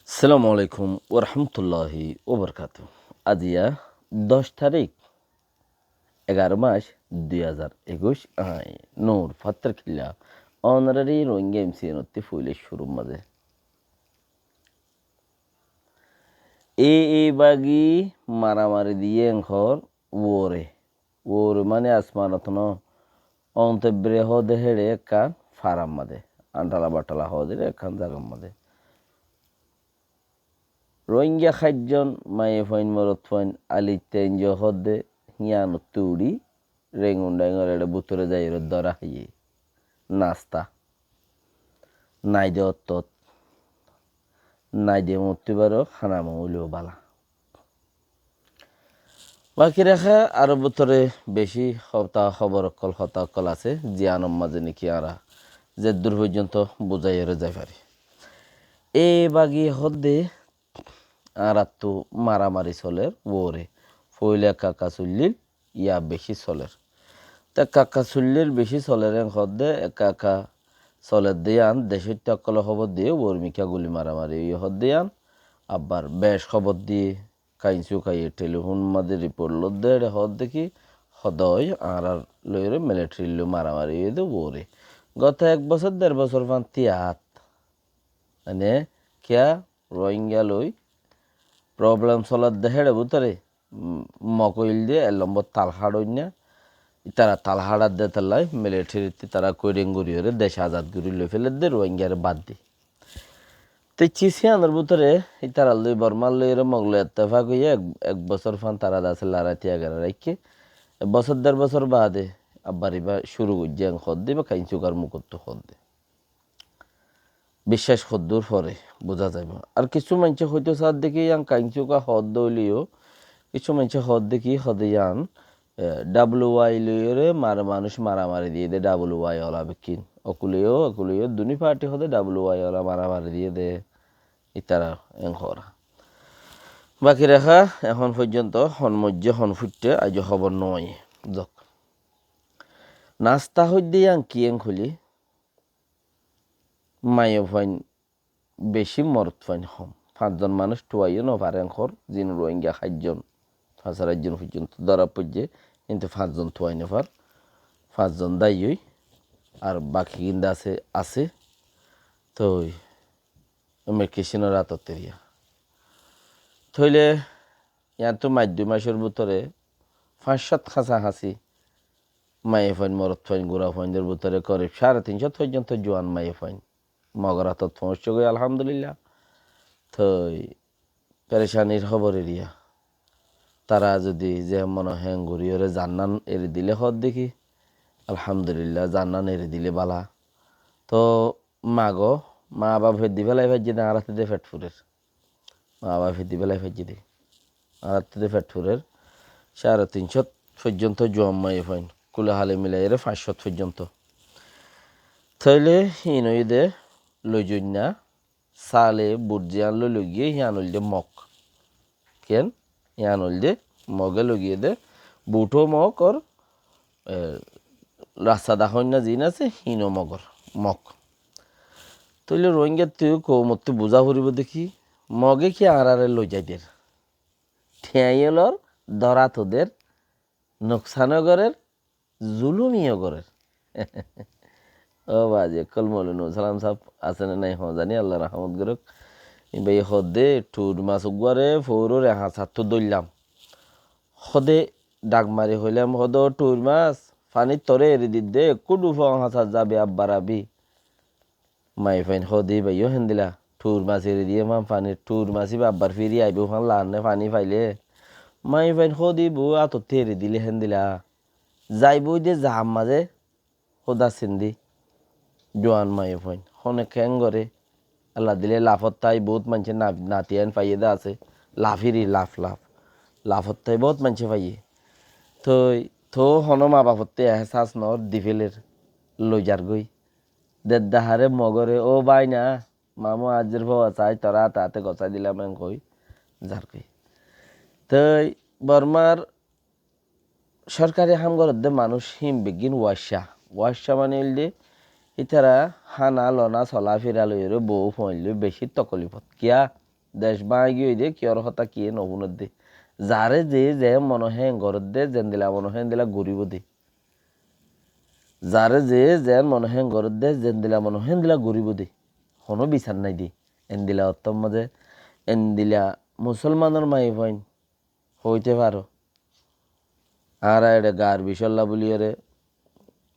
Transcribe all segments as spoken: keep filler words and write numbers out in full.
Assalamu alaikum warahmatulláhi wabarakátuhu. Aziya doc tarík, egaró mac, dui házar ekuic, añí Nur Fattar Killa, onorari Rohingya M C N ottú foila cúrur mazé. E, e bagi maramari diyé enkor uore. Uore mane asmanot no. Ontebre hoóde héçe ekkán farar mazé. Antala batala hoóde ekkán zagar mazé. Rohingya háitzon maiyafuain morotfuain alitte enjo hoóde híyanottú uçí Rengun Daingor eçe bútore zaiyóre dóra háiye. Nasta. Naide ottot. Naide mottú baro hánama óileyo bála. Baki raká aró bútore beci hotá hóbor ókkol, hotá ókkol asé, ziyanor mazé niki añára zeddúr foijjonto buzáiyore zai fari. E bagi hoóde añárattu maramari soler uore. Foila ekka ekka soillíl, ya beci soler. Te ekka ekka soillíl beci soler en hoóde, ekka ekka soler de yián, decóitta ókkole hóbor diyé, uormikká guli maramari óiye hoóde yián, abbar bec hóbor diyé, Kainsu kaiye telifon mazé riport lodde, eçe hoódde ki, hodoi añárar loiyóre militari loi maramari óiye de uore. Goto ek bosór, der bosór fán tiyat. Mane, kiya Rohingya loi problem soladde héçe bútore, mm, Mog óilde ek lombor tal háçoinna, itara tal háçadde tallai militarittú itara koiding goríyore dec azad gorí loi féledde Rohingyare bad di. Te cis híyanor bútore itarar loi Bormar loiyóre Mog loi ettefak óiye ek, ek bosór fán tara dase larai tiya gera raikké. Ek bosór der bosór baade abbar ibá cúru goijjé en hoódde, ibá Kainsukar mukottú hoódde. Biccác hoddúr fore buzá zaibo. Ar kissú maincé hoitó saádde ki, yián Kainsuka hoódde óileyo, kissú maincé hoódde ki, hoóde yián, e, W Y loiyóre mare manúic maramari diyé de W Y ola bekkín. Okuleyo, okuleyo, duní parti hoóde W Y ola maramari diyé de, itara en hoóra. Baki raká ehón foijjonto hon moijjé, hon fuitté, aijjó hóbor no aiyé. Zok. Nasta hoidde yián ki en hoilé, maiyafuain beci, morotfuain hom. Fañszon manúic tuaiyó no fare enkor, zin Rohingya háitzon, fañs ar añçzon foijjonto dóra foijjé, kintu fañszon tuai no far, fañszon daiyói, ar baki kintu asé, asé, toi immigrecenor átot eriya. Toile yiántu mac dui macor bútore fañs cót háñsa-háñsi maiyafuain, morotfuain, gurafuaindor bútore korib sáre tin cót foijjonto juan maiyafuain Mogor átot foóñiccé goi, alhamdulillah. Toi perecanir hóbor eriya. Tara zodi ze mone hé en goríyore zannan eri dile hoódde ki, alhamdulillah, zannan eri dile bála. To mago, ma bafe di félai faijjé de, añárattú de fet furer. Ma bafe di félai faijjé de. Añárattú de fet furer. Sáre tin cót foijjonto juan maiyafuain. Kule hale milaiyóre fañs cót foijjonto. Toile híin óiye de loizoinna, sale but ziyán loi loigiyé, híyan óilde Mog. Ken? Híyan óilde Moge loigiyé de, buto Mog or, e, rasta dahoinna zin asé, híno Mogor, Mog. Toile Rohingyattu koumottú buzá foribó de ki, Moge ki añárare loizai der. Thiañ yó lor, dóra to der, nuksan ó gorer, zulum yó gorer. Ó bazi ókkol, Moulana Salam sáb asé né nai, hoó zani, Allah rahmot goruk. Ibáye hoódde, thuir mas uggúare fourore hañsattú dóillam. Hoóde dhak mari hoilám, hoóde, "Ó thuir mas, fanit toré eri didde, ekkú dhufo hañsat zabi, abbar abi." Maiyafuain hoóde, "Ibá yó héndilla, thuir mas eri diyé fán fanit, thuir mas ibá abbar firi aibó fán, laanne fani faile." Maiyafuain hoóde, "Ibá átottú eri dile héndilla, zaibói de zaham mazé, hóda sindi." Juan maiyafuain, hone keén goré, Allah dile lafot tái, bout maincé na-, nati ain faiyé de asé, lafiri, laf, laf, lafot tái bout maincé faiyé. Toi, to hono ma bafottú ehsas nor, di féler, loizar goi. Dedda hare Mogore, "Ó bái na, mamu, aijjor fua sai torá tate gosái dilam," en hoi zar goi. Toi Bormar sorkari ham goredde manúic hín beggín waicca. Waicca mane óilde, ítara hána lona, sola fira loiyóre, bou fuain loi beci tokolifot. Kiyá? Dec báñgi óiye de, kiyór hotá kiyé nofúner de. Zaré ze zeén mone hoó héen gorér de, zendila mone hoó héndila goríbou de. Zaré ze zeén mone hoó héen gorér de, zendila mone hoó héndila goríbou de. Honó bisar nái de. Endila ottór mazé, endila musólmanor maiyafuain hoóite faro. Añára eçé gaar bicólla bóliyoré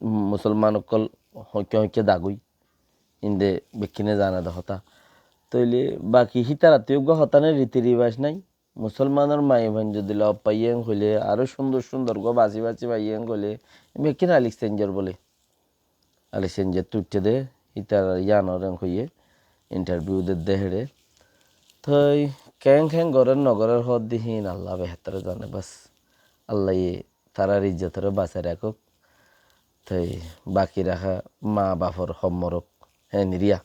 musólman ókkol hoikká hoikká dagói. Inde bekkúne zana de hotá. Tóile baki hítarattú uggúa hotá nái, riti ribac nái. Musólmanor maiyafuain zodi lof faiyé hoilé, aró cúndor cúndor gua basi basi faiyé hoilé, bekkún Alex Sainz or bóle. Alex Sainz or tuitte de, ítar yíanor en hoiyé, interview de de héçe. Toi keén keén gorér no gorér hoódde híin Allah behétor zane, bas. Allaye tarár izzotoré basai rakók. Toi baki raká maa bafor hom morok, héen eriya.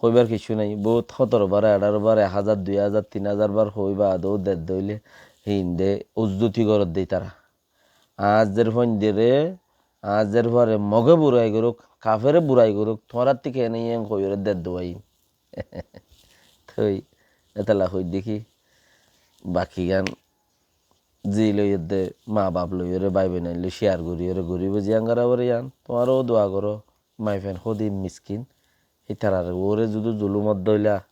Hoibar kessú nai, bout hótoro bar, añçáro bar, ek házar, dui házar, tin házar bar hoi baade ó dedde óile, híinde uzzoti gorédde ítara. Añár zer fuaindóre, añár zer fuare Moge burai gorók, kafere burai gorók, tuáñrattú keén yían hoiyóre dedde wáin. Toi, étella hoidde ki, bakigán Zí loiyóde maa baf loiyóre bái boinain loi share goríyore goríbo ziyán gorá fore yían. Tuáñra ó dua goró, maiyafuain hóde miskin. Ítarar uore zudi zulum ódde óila,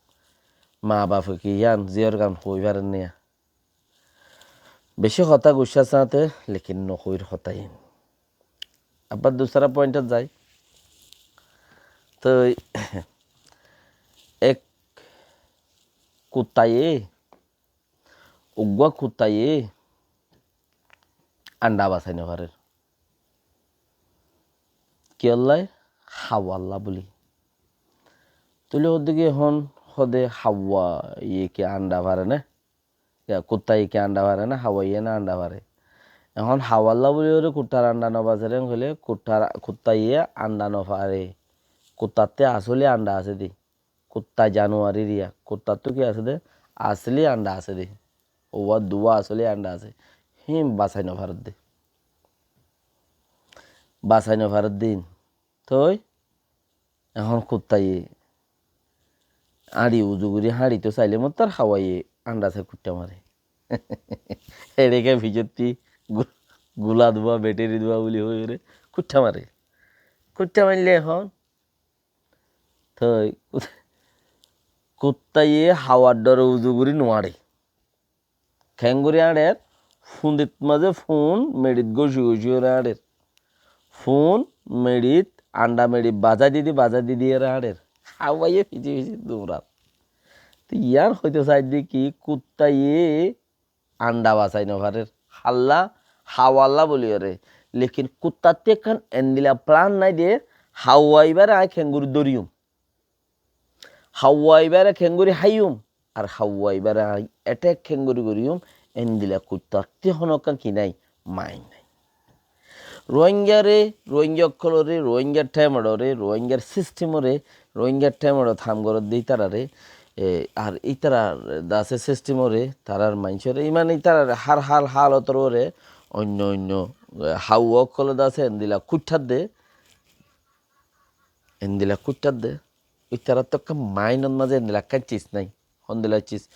maa bafe ki yían zíyor gán hoói farer niya? Beci hotá guccá sañte, lekin nohoóir hotá iín. Abar dusara point ot zai. Toi ek kuttaye Uggúa kuttaye anda basai nofarér. Kiyólla? Háwalla buli. Tóile hoódde ki ehón hoóde háwaye ki anda fare né? Ya, kuttaye ki anda fare né? Háwaye né anda fare. Ehón háwalla buli óre kuttar anda nobasaiyé hoilé kuttar, kuttaye anda nofare. Kuttattú asóli anda asé dé. Kutta januarir ya, kuttattú ki asé dé? Asóli anda asé dé. Uwá duwá asóli anda asé. Híin basai nofaredde. Basai nofaredde híin. Toi, ehón kuttaye áñçi uzu gorí háñçito sailé mottor háwaye anda asé kuittá mare. Eçé ke fijottí gu-, gula duwá, beteri duwá buli hoiyóre kuittá mare. Kuittá maille ehón Toi kuttaye háwar dhore uzu gorí nuáre. Keéngorí áñçer? Fundit mazé fun meçit góci góci óre áñçer. Fun meçit anda meçit bazái didi bazái didi óre áñçer. Háwaye fisi fisi durar. Toi yían hoito saidde ki kuttaye anda basai nofarér. Hálla, háwalla buli óre. Lekin kuttattú ekkán endila plan nái de, háwa ibáre aññí keéngorí dóriyum. Háwa ibáre keéngorí háiyum. Ar háwa ibáre aññí attack keéngorí goríyum. Endila kuttattú honókkán ki nái? Main nái. Rohingyare, Rohingya ókkolore, Rohingyar thémeçore, Rohingyar sistemore, Rohingyar thémeçot ham gorédde ítarare, e, ar ítarar dase sistemore, tarár maincóre, imane ítarar hár hál hálotor uore, oinno oinno, e, háwa ókkole dase endila kuittádde, endila kuittádde, ítarattú ekkán mainot mazé endila ekkán cis nái, hondila cis,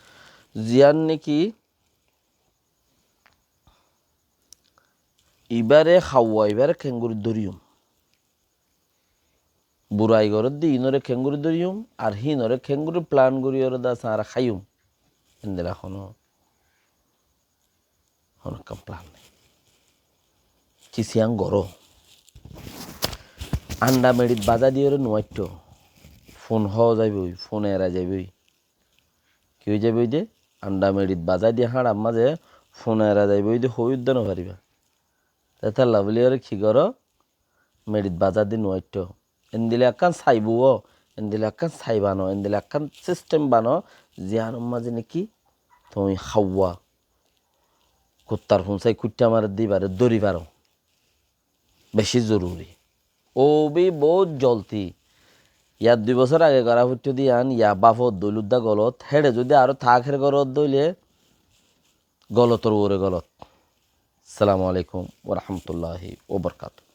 ziyán niki Ibáre háwa, ibáre keéngorí dóriyum. Burai gorédde inóre keéngorí dóriyum, ar híinore keéngorí plan gorí óre dase añára háiyum. Endila honó, honó ekkán plan nái. Ki siyán goró. Anda meçit bazá diyóre nuaittó. Fun hó zaiboi, fun era zaiboi. Ki ói zaiboi de? Anda meçit bazái di háñçar mazé fun era zaiboi de, hoói uddá nofariba. Te tálla buli ore ki goró? Meçit bazá di nuaittó. Endila ekkán sai buwó, endila ekkán sai bano, endila ekkán sistem bano, ziyánor mazé niki tuñí háwa kuttar fun sai kuittá maredde ibáre dóri faro. Beci zoruri. Ó bái, bout zoldi. Yá dui bosór age gorá foittó de yían, yá báfo dóil uddá golot. Héçe zodi aró taáker goró uddá óile golotor uore golot. Assalamu alaikum wa rahmatullahi wa barakatuhu.